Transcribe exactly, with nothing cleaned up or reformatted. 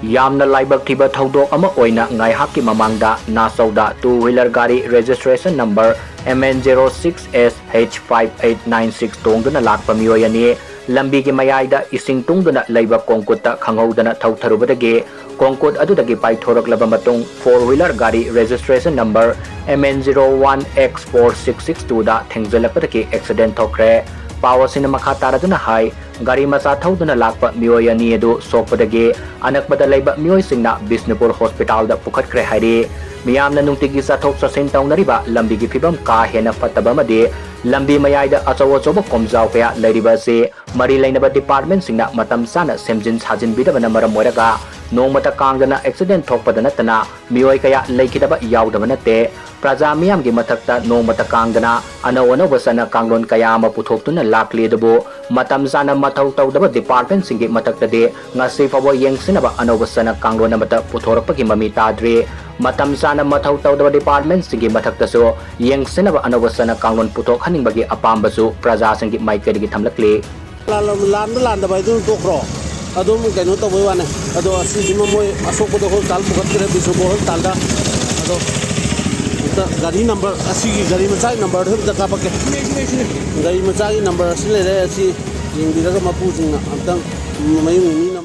ꯌꯥꯝꯅ ꯂꯥꯏꯕꯛ ꯊꯤꯕ ꯊꯧꯗꯣꯛ ꯑꯃ ꯑꯣꯏꯅ ꯉꯥꯏꯍꯥꯛꯀꯤ ꯃꯃꯥꯡꯗ ꯅꯥꯆꯧꯗ two wheeler ꯒꯥꯔꯤ registration number M N zero six S H five eight nine six ꯇꯣꯡꯗꯨꯅ ꯂꯥꯛꯄ ꯃꯤꯑꯣꯏ ꯑꯅꯤ ꯂꯝꯕꯤꯒꯤ ꯃꯌꯥꯏꯗ ꯏꯁꯤꯡ ꯇꯨꯡꯗꯨꯅ ꯂꯩꯕ ꯀꯣꯡꯀꯨꯠꯇ ꯈꯪꯍꯧꯗꯅ ꯊꯧꯊꯔꯨꯕꯗꯒꯤ ꯀꯣꯡꯀꯨꯠ ꯑꯗꯨꯗꯒꯤ ꯄꯥꯏꯊꯣꯔꯛꯂꯕ ꯃꯇꯨꯡ four wheeler ꯒꯥꯔꯤ registration number M N zero one X four six six two ꯗ ꯊꯦꯡꯖꯤꯜꯂꯛꯄꯗꯒꯤ accident ꯊꯣꯛꯈ꯭ꯔꯦ꯫ ꯄꯥꯎ ꯑꯁꯤꯅ ꯃꯈꯥ ꯇꯥꯔꯗꯨꯅ ꯍꯥꯏ, ꯒꯥꯔꯤ ꯃꯆꯥ ꯊꯧꯗꯨꯅ ꯂꯥꯛꯄ ꯃꯤꯑꯣꯏ ꯑꯅꯤ ꯑꯗꯨ ꯁꯣꯛꯄꯗꯒꯤ ꯑꯅꯛꯄꯗ ꯂꯩꯕ ꯃꯤꯑꯣꯏꯁꯤꯡꯅ ꯕꯤꯁꯅꯨꯄꯨꯔ ꯍꯣꯁꯄꯤꯇꯥꯜꯗ ꯄꯨꯈꯠꯈ꯭ꯔꯦ ꯍꯥꯏꯔꯤ꯫ ꯃꯤꯌꯥꯝꯅ ꯅꯨꯡꯇꯤꯒꯤ ꯆꯠꯊꯣꯛ ꯆꯠꯁꯤꯟ ꯇꯧꯅꯔꯤꯕ ꯂꯝꯕꯤꯒꯤ ꯐꯤꯕꯝ ꯀꯥ ꯍꯦꯟꯅ ꯐꯠꯇꯕ ꯑꯃꯗꯤ ꯂꯝꯕꯤ ꯃꯌꯥꯏꯗ ꯑꯆꯧ ꯑꯆꯧꯕ ꯀꯣꯝꯖꯥꯎ ꯀꯌꯥ ꯂꯩꯔꯤꯕ ꯑꯁꯤ ꯃꯔꯤ ꯂꯩꯅꯕ department ꯁꯤꯡꯅ ꯃꯇꯝ ꯆꯥꯅ ꯁꯦꯝꯖꯤꯟ ꯁꯥꯖꯤꯟꯕꯤꯗꯕꯅ ꯃꯔꯝ ꯑꯣꯏꯔꯒ ꯅꯣꯡꯃꯇ ꯀꯥꯡꯗꯅ accident ꯊꯣꯛꯄꯗ ꯅꯠꯇꯅ ꯃꯤꯑꯣꯏ ꯀꯌꯥ ꯂꯩꯈꯤꯗꯕ ꯌꯥꯎꯗꯕ ꯅꯠꯇꯦ꯫ ꯄ꯭ꯔꯖꯥ ꯃꯤꯌꯥꯝꯒꯤ ꯃꯊꯛꯇ ꯅꯣꯡꯃꯇ ꯀꯥꯡꯗꯅ ꯑꯅꯧ ꯑꯅꯧꯕ ꯆꯠꯅ ꯀꯥꯡꯂꯣꯟ ꯀꯌꯥ ꯑꯃ ꯄꯨꯊꯣꯛꯇꯨꯅ ꯂꯥꯛꯂꯤ, ꯑꯗꯨꯕꯨ ꯃꯇꯝ ꯆꯥꯅ ꯃꯊꯧ ꯇꯧꯗꯕ department ꯁꯤꯡꯒꯤ ꯃꯊꯛꯇꯗꯤ ꯉꯁꯤ ꯐꯥꯎꯕ ꯌꯦꯡꯁꯤꯟꯅꯕ ꯑꯅꯧꯕ ꯆꯠꯅ ꯀꯥꯡꯂꯣꯟ ꯑꯃꯠꯇ ꯄꯨꯊꯣꯔꯛꯄꯒꯤ ꯃꯃꯤ ꯇꯥꯗ꯭ꯔꯤ꯫ ꯃꯇꯝ ꯆꯥꯅ ꯃꯊꯧ ꯇꯧꯗꯕ department ꯁꯤꯡꯒꯤ ꯃꯊꯛꯇꯁꯨ ꯌꯦꯡꯁꯤꯟꯅꯕ ꯑꯅꯧꯕ ꯆꯠꯅ ꯀꯥꯡꯂꯣꯟ ꯄꯨꯊꯣꯛꯍꯟꯅꯤꯡꯕꯒꯤ ꯑꯄꯥꯝꯕꯁꯨ ꯄ꯭ꯔꯖꯥꯁꯤꯡꯒꯤ ꯃꯥꯏꯀꯩꯗꯒꯤ ꯊꯝꯂꯛꯂꯤ꯫ ꯂꯥꯟ-, ꯂꯥꯟꯕ ꯂꯥꯟꯗꯕ ꯍꯥꯏꯗꯨꯅ ꯇꯣꯛꯈ꯭ꯔꯣ, ꯑꯗꯨꯝ ꯀꯩꯅꯣ ꯇꯧꯕꯩ ꯋꯥꯅꯦ꯫ ꯑꯗꯣ ꯑꯁꯤꯁꯤꯃ ꯃꯣꯏ ꯑꯁꯣꯛꯄꯗꯣ ꯍꯣꯁꯄꯤꯇꯥꯜ ꯄꯨꯈꯠꯈ꯭ꯔꯦ, ꯕꯤꯁꯅꯨꯄꯨꯔ ꯍꯣꯁꯄꯤꯇꯥꯜꯗ꯫ ꯑꯗꯣ ꯑꯝꯇ ꯒꯥꯔꯤ ꯅꯝꯕꯔ, ꯑꯁꯤꯒꯤ ꯒꯥꯔꯤ ꯃꯆꯥꯒꯤ ꯅꯝꯕꯔꯗꯨ ꯑꯝꯇ ꯀꯥꯞꯄꯛꯀꯦ꯫ ꯒꯥꯔꯤ ꯃꯆꯥꯒꯤ ꯅꯝꯕꯔ ꯑꯁꯤ ꯂꯩꯔꯦ, ꯑꯁꯤ ꯌꯦꯡꯕꯤꯔꯒ ꯃꯄꯨꯁꯤꯡꯅ ꯑꯝꯇꯪ ꯃꯌꯨꯝꯒꯤ ꯃꯤꯅ